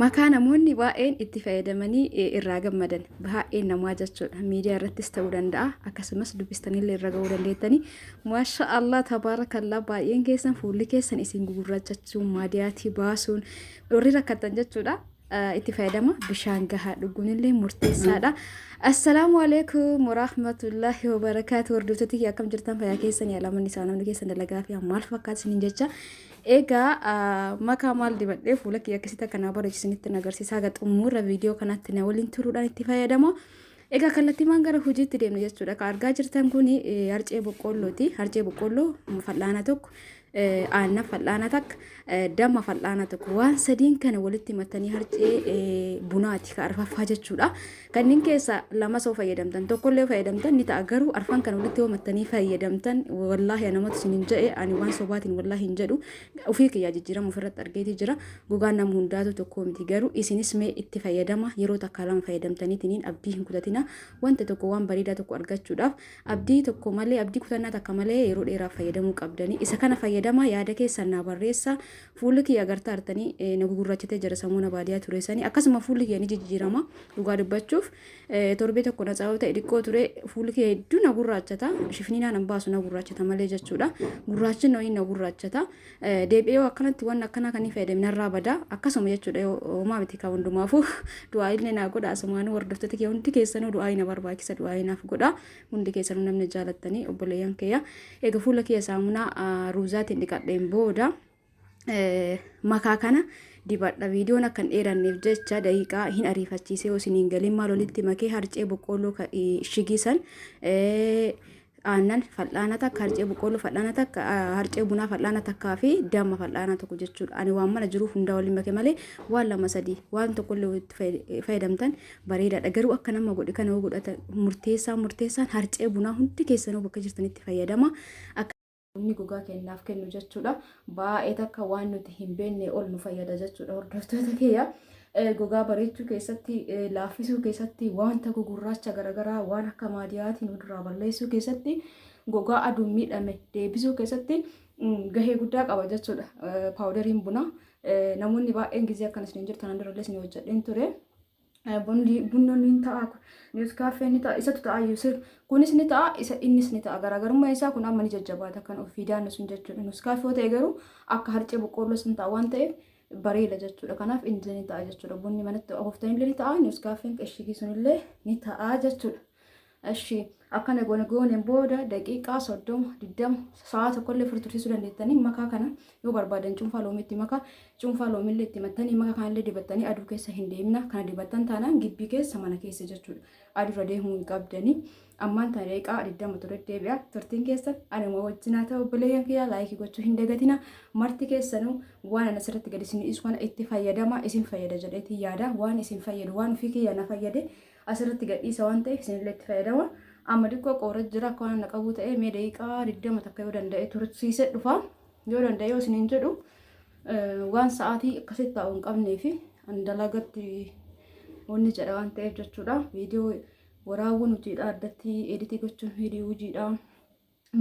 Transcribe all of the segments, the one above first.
Makaa namoonni baay'een itti fayyadamanii irraa gammadan baay'een namaa jechuudha. Miidiyaa irrattis ta'uu danda'a akkasumas dubbistanillee irra ga'uu dandeettanii. Maasha Allah tabaarakallaa baay'een keessan fuulli keessan isin gugurraachachuun maadiyaatii baasuun warri rakkatan jechuudha. Itti fayyadama bishaan gahaa dhuguunillee murteessaadha. Assalaamu alaikum warahmatullahi wabarakaatu. Hordoftoota kiyya akkam jirtan fayyaa keessanii alamanni isaa namni keessan dalagaa fi maal fakkaata isiniin jecha. Egaa makaa maal dibadhee fuula kiyya akkasitti akka naa bareechu isinitti agarsiisaa haga xumura viidiyoo kanatti na waliin turuudhaan itti fayyadama. Egaa kallattiimaan gara hojiitti deemna jechuudha. Kan argaa jirtan kun harcee boqqoollooti. Harcee boqqoolloo fal'aana tokko, aannan fal'aana takka, damma fal'aana tokko waan sadiin kana walitti mattanii harcee bunaati kan arfaffaa jechuudha. Kanneen keessaa lama soo fayyadamtan tokkollee fayyadamtan ni ta'a garuu arfan kan walitti yoo mattanii fayyadamtan wallaahi anamatu isin hin jedhe ani waan sobaatiin wallaahi hin jedhu ofii kiyyaa jijjiirama ofirratti argeeti jira. Gogaan nama hundaatu tokko miti garuu isinis mee itti fayyadama yeroo takkaa lama fayyadamtaniitiniin abdii hin kutatina wanta tokko waan bareedaa tokko argachuudhaaf abdii tokko malee abdii kutannaa takka malee yeroo dheeraaf fayyadamuu qabdanii isa kana fayyadama yaada keessan naa barreessa. Fuulli kiyya agartaa artanii na gugurraachatee jira samuuna baadiyaa ture sanii akkasuma fuulli kiyya ni jijjiirama dhugaa dubbachuuf torbee tokko na caa'uu ta'e xiqqoo ture fuulli kiyya hedduu na gurraachata shifniinaa nan baasu na gurraachata malee jechuudha gurraachinni wayii na gurraachata deebi'ee yoo akkanatti waan akkanaa kan hin fayyadamne narraa bada akkasuma jechuudha yoo homaa miti kan hundumaafuu du'aa illee naa godha asumaanuu hordoftoota kiyya hundi keessanuu du'aa na barbaachisa du'aa naaf godha hundi keessanuu namni jaalattanii obboleeyyan kiyya eega fuula kiyya saamunaa ruuzaatiin dhiqadheen booda makaa kana dibadha. Viidiyoon akka hin dheeranneef jecha daqiiqaa hin ariifachiisee yoo isiniin galiin maal walitti makee harcee boqqoolloo shigisan aannan fal'aana takka harcee boqqoolloo fal'aana takka harcee bunaa fal'aana takkaa fi damma fal'aana tokko jechuudha. Ani waan mana jiruuf hundaa waliin make malee waan lama sadii waan tokkollee walitti fayyadamtan bareedaadha. Garuu akka nama godhe kana yoo godhatan murteessaan murteessaan harcee bunaa hundi keessanuu bakka jirtanitti fayyadama. Akka inni gogaa keenyaaf kennu jechuudha. Baay'ee takka waan nuti hin beekne ol nu fayyada jechuudha hordoftoota kiyya. Gogaa bareechuu keessatti, laaffisuu keessatti, wanta gugurraacha garaagaraa waan akka maadiyaatiin nu duraa balleessuu keessatti, gogaa aduun miidhame deebisuu keessatti gahee guddaa qaba jechuudha. Paawudariin bunaa namoonni baay'een gizee akkana isin jirtan durallee isin hojjedheen ture. Bunni ni ta'a, niskaaffeen ni ta'a, isatu ta'a Yusuf. Kunis ni ta'a, isa innis ni ta'a. Garaagarummaa isaa kun amma ni jajjabaata kan ofii daannu sun jechuudha. Niskaaffee yoo ta'e garuu akka harcee boqqoolloo sun ta'a waan ta'eef bareeda jechuudha. Kanaaf inni ni ta'a jechuudha. Bunni manatti ooftanillee ni ta'a, niskaaffeen qeshigii sunillee ni ta'a jechuudha. Eshi akkana goone gooneen booda daqiiqaa 30 20 sa'a tokkollee ofirra tursiisuu dandeettanii makaa kana yoo barbaadan cuunfaa loomiitti makaa cuunfaa loomiillee itti mattanii makaa kanallee dibattanii aduu keessa hin deemna kana dibattan taanaan gibbii keessa mana keessa jechuudha aduurra deemuu hin qabdanii ammaan tana daqiiqaa 20 ture deebi'a turtiin keessa anuma wajjin haa ta'u obboleeyyan kiyyaa laayikii gochuu hin dagatina marti keessanuu waan ana asirratti gadi isin dhiisu kana itti fayyadama isin fayyada jedheetii yaada waan isin fayyadu waan ofii kiyya na fayyade asirratti gadhiisa waan ta'eef isinillee itti fayyadama. Amma xiqqoo qoora jira akka waan na qabuu ta'ee mee daqiiqaa 20 takka yoo danda'e tursiisee dhufa. Yoo danda'e yoo isiniin jedhu waan sa'aatii akkasitti taa'u hin qabnee fi an dalagatti wanni jedha waan ta'eef jechuudha. Viidiyoo waraabuun hojiidha addatti editii gochuun viidiyoo hojiidha.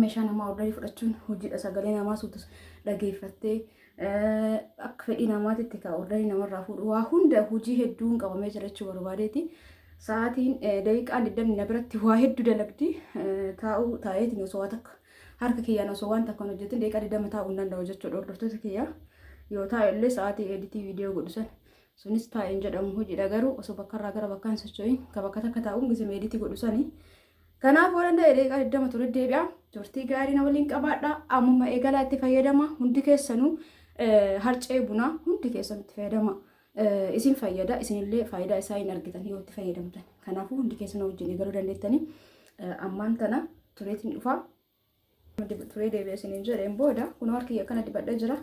Meeshaa namaa ordarii fudhachuun hojiidha sagalee namaa suutus dhageeffattee akka fedhii namaatitti ka ordarii namarraa fuudhu waa hunda hojii hedduun qabamee jira jechuu barbaadeeti. Sa'aatiin daqiiqaan 20 na biratti waa hedduu dalagdi taa'uu taa'eetiin osoo waa takka harka kiyyaan osoo waan takka hin hojjetin daqiiqaa 20 taa'uu hin danda'u jechuudha hordoftoota kiyya. Yoo taa'e illee sa'aatii editii viidiyoo godhu san sunis taa'e hin jedhamu hojiidha garuu osoo bakka irraa gara bakkaa hin socho'in ka bakka takka taa'uun gisee editii godhu sani Kanaaf yoo danda'e daqiiqaa 20 ture deebi'a. Turtii gaarii na waliin qabaadha. Ammuma eegalaa itti fayyadama. Hundi keessanuu harcee bunaa hundi keessan itti fayyadama. Isin fayyada. Isinillee faayidaa isaa hin argitan yoo itti fayyadamtan. Kanaafuu hundi keessanuu wajjin eegaluu dandeettanii ammaan tana tureetiin dhufa. Turee deebi'e isiniin jedheen booda kun harki akkana dibadhee jira.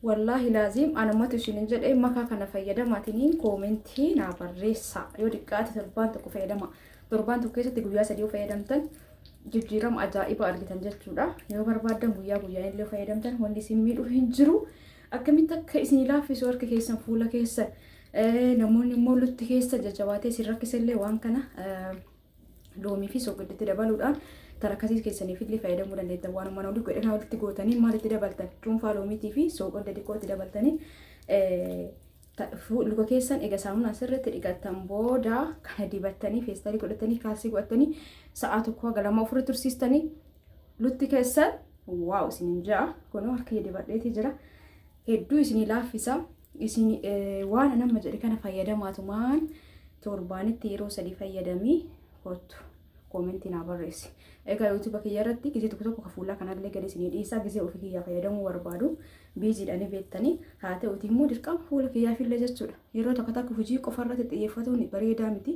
Wallaahi laaziim anumatu isiniin jedhee makaa kana fayyadamaatiniin koomentii naa barreessaa. Yoo xiqqaate torbaan tokko fayyadama. Torbaan tokko keessatti guyyaa sadii yoo fayyadamtan jijjiirama ajaa'iba argitan jechuudha. Yoo barbaaddan guyyaa guyyaan illee fayyadamtan wanni isin miidhu hin jiru. Akkamitti akka isin laaffisu harka keessan fuula keessan namoonni immoo lutti keessa jajjabaatee isin rakkisa illee waan kana loomii fi soogidditti dabaluudhaan tarakasii keessaniif illee fayyadamuu dandeettan. Waan mana olii godhan walitti gootanii maalitti dabaltan? Cuunfaa loomiitii fi soogidda xiqqootti dabaltanii Luka keessan egaa saamunaa sirriitti dhiqattan booda kana dibattanii, feestaalii godhatanii, kaalsii godhatanii, sa'aa 1 haga 2 ofirra tursiistanii, lutti keessan wow isinin ja'a. Kunoo harka dibadheetii jira. Hedduu isinii laaffisa. Isin waan nama jedhe kana fayyadamaatumaan torbaanitti yeroo 3 fayyadamii kottu koomentii naa barreessi. Egaa YouTube kiyya irratti gizee tokko tokko ka fuulaa kanallee gadi isinii dhiisaa, gizee ofii kiyyaa fayyadamuu barbaadu biiziidha ni beektanii. Haa ta'uti immoo dirqama fuula kiyyaafillee jechuudha. Yeroo tokko takka hojii qofa irratti xiyyeeffatuun bareedaa miti.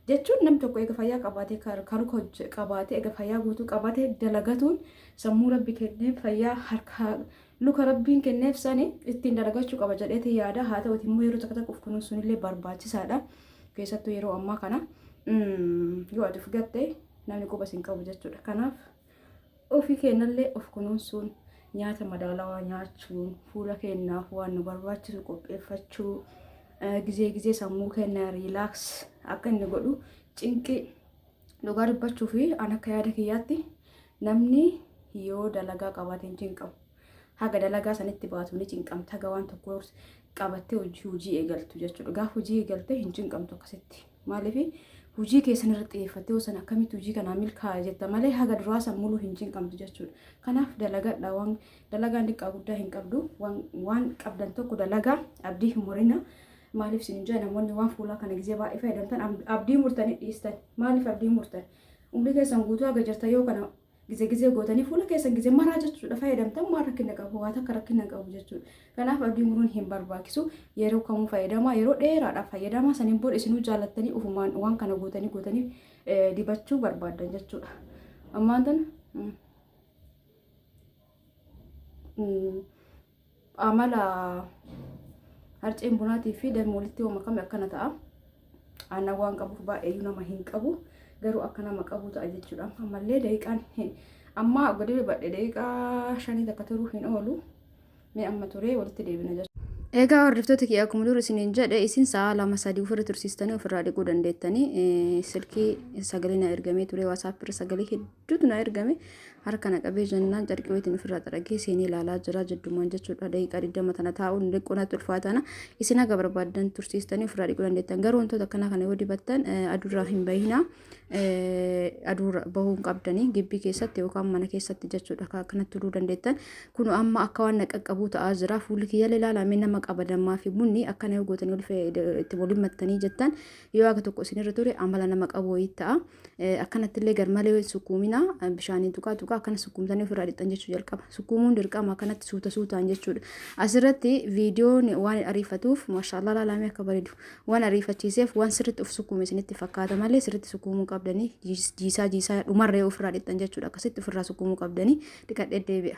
Jechuun namni tokko eega fayyaa qabaatee, karuka qabaatee, eega fayyaa guutuu qabaatee, dalagatuun sammuu rabbi kenneef, fayyaa harka luka rabbiin kenneef sani ittiin dalagachuu qaba jedheeti yaada. Haa ta'uti immoo yeroo tokko tokko of kunuunsuun illee barbaachisaadha. Keessattuu yeroo ammaa kana yoo ati of gatte namni quba sin qabu jechuudha. Kanaaf ofii keenyallee of kunuunsuun, nyaata madaalawaa nyaachuun, fuula keenyaaf waan nu barbaachisu qopheeffachuu, gizee gizee sammuu keenya relax akka inni godhu cinqii. Dhugaa dubbachuu fi an akka yaada kiyyaatti namni yoo dalagaa qabaate hin cinqamu. Haga dalagaa sanitti baatu ni cinqamta. Haga waan tokko qabattee hojii eegaltu jechuudha. Gaafa hojii eegalte hin cinqamtu akkasitti. Maaliif? Hojii keessan irratti xiyyeeffattee osoo akkamitti hojii kanaa milkaa'a jetta malee haga duraa san muluu hin cinqamtu jechuudha. Kanaaf dalagadha. Waan dalagaan xiqqaa guddaa hin qabdu. Waan qabdan tokko dalagaa, abdii hin murina. Maaliif isin jaa, namoonni waan fuulaa kana gizee baay'ee fayyadamtan abdii murtanii dhiistan. Maaliif abdii murtan? Umrii keessan guutuu haga jirtan yoo kana gizee gizee gootanii fuula keessan gizee maraa jechuudha fayyadamtan, maal rakkina qabu? Waa takka rakkina qabu jechuudha. Kanaaf abdii muruun hin barbaachisu. Yeroo kamuu fayyadamaa, yeroo dheeraadhaaf fayyadamaa. Saniin booda isinuu jaallattanii ofumaan waan kana gootanii gootanii dibachuu barbaaddan jechuudha. Ammaan tana amala harceen bunaatii fi dammi walitti yoo makame akkana ta'a. Aannan waan qabuuf baay'eeyyuu nama hin qabu. Garuu akka nama qabu ta'a jechuudha. Ammallee daqiiqaan amma gadi badhe daqiiqaa 5 takka turuu hin oolu. Mee amma turee walitti deebina jechuudha. Egaa hordoftoota kiyya, akkuma dura isiniin jedhe, isin sa'a 2 3 ofirra tursiistanii ofirraa dhiquu dandeettanii. Silkii sagalee na ergamee ture, WhatsApp irra sagalee hedduutu na ergame. Harka na qabee jennaan carqii wayitiin ofirraa xaragee seenee ilaalaa jira jiddumaan jechuudha. Daqiiqaa 20 tana taa'uun dhiquu natti ulfaatana. Isin haga barbaaddan tursiistanii ofirraa dhiquu dandeettan. Garuu wantoota akkanaa kana yoo dibattan aduurraa hin bahina. Aduurra bahuu hin qabdanii, gibbii keessatti yookaan mana keessatti jechuudha akkanatti turuu dandeettan. Kun amma akka waan na qaqqabuu ta'aa jira. Fuulli kiyya ilaalamee nama qaba. Dammaa fi bunni akkana yoo gootanii itti waliin mattanii jettan, yoo haga tokko isinirra ture amala nama qabu wayii ta'a. Akkanatti illee garmalee sukkuumina, bishaaniin tuqaa tuqaa akkana sukkuumtanii ofirraa dhiqxan jechuu jalqaba. Sukkuumuun dirqama, akkanatti suuta suutaan jechuudha. Asirratti viidiyoon waan ariifatuuf, maashaallah, laalamee akka bareedu waan ariifachiiseef waan sirriitti of sukkuume isinitti fakkaata malee sirriitti sukkuumuu qabdanii, jiisaa jiisaa dhumarree ofirraa dhiqxan jechuudha. Akkasitti ofirraa sukkuumuu qabdanii. Dhiqadhee deebi'a.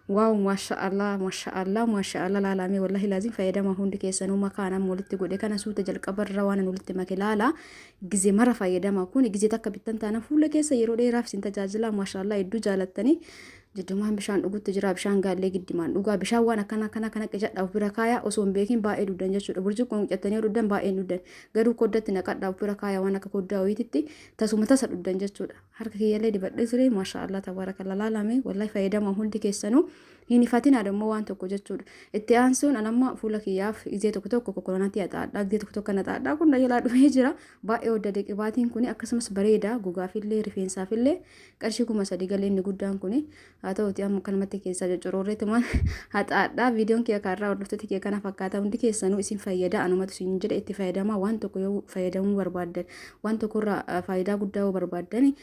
Wow, maasha Allah, maasha Allah, maasha Allah. Laalamee wallahi laazim fayyadama hundi keessanuu. Makaan amma walitti godhe kana suuta jalqabarra waan ani walitti make laala. Gize mara fayyadama. Kun gize takka bittan taana fuula keessa yeroo dheeraaf isin tajaajila. Maasha Allah, hedduu jaalattanii. Jiddumaan bishaan dhugutti jira. Bishaan gaallee giddimaan dhugaa. Bishaan waan akkana akkana kana qicadhaa of bira kaaya. Osoo hin beekin baay'ee dhugdan jechuudha. Burcuqqoon qicattanii yoo dhugdan baay'ee hin dhugdan. Garuu koddatti naqadhaa of bira kaaya, waan akka koddaa wayiititti tasuma tasa dhugdan jechuudha. Harka kiyyallee dibadhee ture. Maasha Allah, tabaarakalla, laalame. Wallahi fayyadama hundi keessanuu, hin ifatinaa dammoo waan tokko jechuudha. Itti aansuun anamma fuula kiyyaaf gizee tokko tokko kokonaatii haxaadhaa, gizee tokko tokko haxaadhaa. Kun na jalaa dhumee jira. Baay'ee waddade qibaatiin kun. Akkasumas bareeda gogaafillee rifeensaafillee. Qarshii 3000 galee inni guddaan kun. Haa ta'uti amma kanumatti keessaa coccoroorreetumaan haxaadhaa. Viidiyoon kiyya kaarraa, hordoftoota kiyya, kana fakkaata. Hundi keessanuu isin fayyada. Anumatu isin jedhe, itti fayyadamaa. Waan tokko yoo fayyadamuu barbaaddan, waan tokkorraa faayidaa guddaa yoo barbaaddan,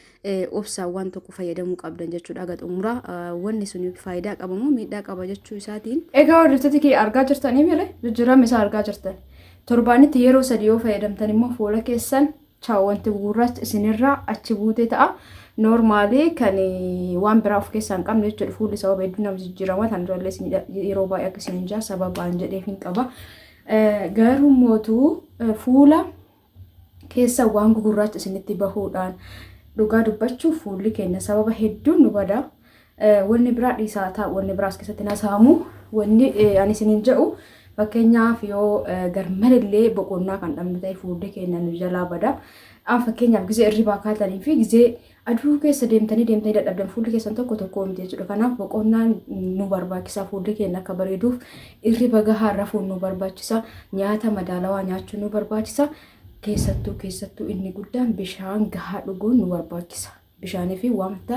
obsaan waan tokko fayyadamuu qabdan jechuudha. Haga xumuraa wanni sun faayidaa qaba moo miidhaa qaba jechuu isaatiin. Egaa hordoftoota kiyya, argaa jirtanii mire jijjiirama isaa argaa jirtan. Torbaanitti yeroo 3 yoo fayyadamtan immoo fuula keessan chaa wanti gurraacha isinirraa achi buutee ta'a. Normally kan waan biraa of keessaa hin qabne jechuudha. Fuulli sababa hedduu nama jijjiirama. Tan durallee isin yeroo baay'ee akka isin hin jaa sababaan jedheef hin qaba. Garuu mootuu fuula keessa waan gugurraacha isinitti bahuudhaan, dhugaa dubbachuuf fuulli keenya sababa hedduun nu bada. Wanni biraa dhiisaa ta'a, wanni biraas keessatti na saamu. Wanni ani isiniin jedhu Fakkeenyaaf, yoo garmalillee boqonnaa kan dhabnu ta'e, fuulli keenya nu jalaa bada. An fakkeenyaaf, gizee irribaa kaatanii fi gizee aduu keessa deemtanii deemtanii dadhabdan, fuulli keessan tokko tokko miti jechuudha. Kanaaf boqonnaan nu barbaachisa. Fuulli keenya akka bareeduuf irriba gahaa rafuun nu barbaachisa. Nyaata madaalawaa nyaachuun nu barbaachisa. Keessattuu keessattuu inni guddaan bishaan gahaa dhuguun nu barbaachisa. Bishaanii fi wanta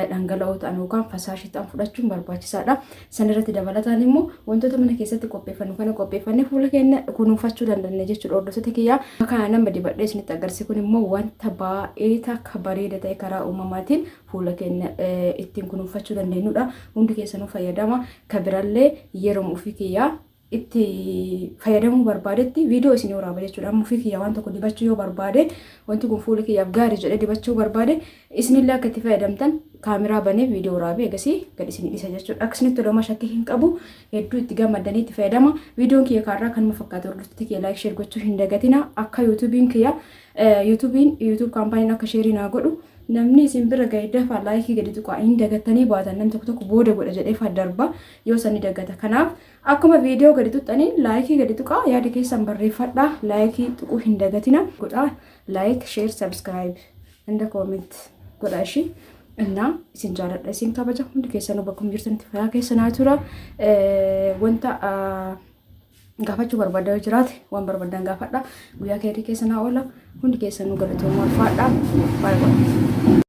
dhangala'oo ta'an yookaan fasaashii ta'an fudhachuun barbaachisaadha. San irratti dabalataan immoo wantoota mana keessatti qopheeffannu kana qopheeffannee fuula keenya kunuunfachuu dandeenya jechuudha, hordoftoota kiyyaa. Kana nama dibadhee isinitti agarsiisu kun immoo wanta baay'ee takka bareeda ta'e karaa uumamaatiin fuula keenya ittiin kunuunfachuu dandeenyudha. Hundi keessanuu fayyadama. Ka birallee yeroo ofii kiyyaa itti fayyadamuu barbaadetti viidiyoo isin waraaba jechuudha. Amma ofii kiyyaa waan tokko dibachuu yoo barbaade, wanti kun fuula kiyyaaf gaarii jedhee dibachuu barbaade, isinillee akka itti fayyadamtan kaameraa banee viidiyoo waraabee egasii gad isin dhisa jechuudha. Akkasinitti toloma shakkii hin qabu, hedduu itti gammadanii itti fayyadama. Viidiyoon kiyya kaarraa kanuma fakkaata. Hordoftoota kiyya, like, share gochuu hin dagatina. Akka YouTubeiin kiyya, YouTubeiin, YouTube companyn akka share naa godhu, namni isin bira ga'e dafaa like gadi tuqaa. Hin dagattanii baatan, namni tokko tokko booda godha jedhee fa darba, yoo sani dagata. Kanaaf akkuma viidiyoo gadi tuqxanii like gadi tuqaa, yaada keessan barreeffadhaa, like tuquu hin dagatina godhaa. Like, share, subscribe and comment godhaa ishii. እና isin jaaladha, isin kabaja. Hundi keessanuu bakkuma jirtanitti fayyaa keessanaa tura. Wanta gaafachuu barbaaddaa yoo jiraate, waan barbaadan gaafadha. Guyyaa keerii keessanaa oola. Hundi keessanuu galatoomaa, ulfaadha. Baay'ee.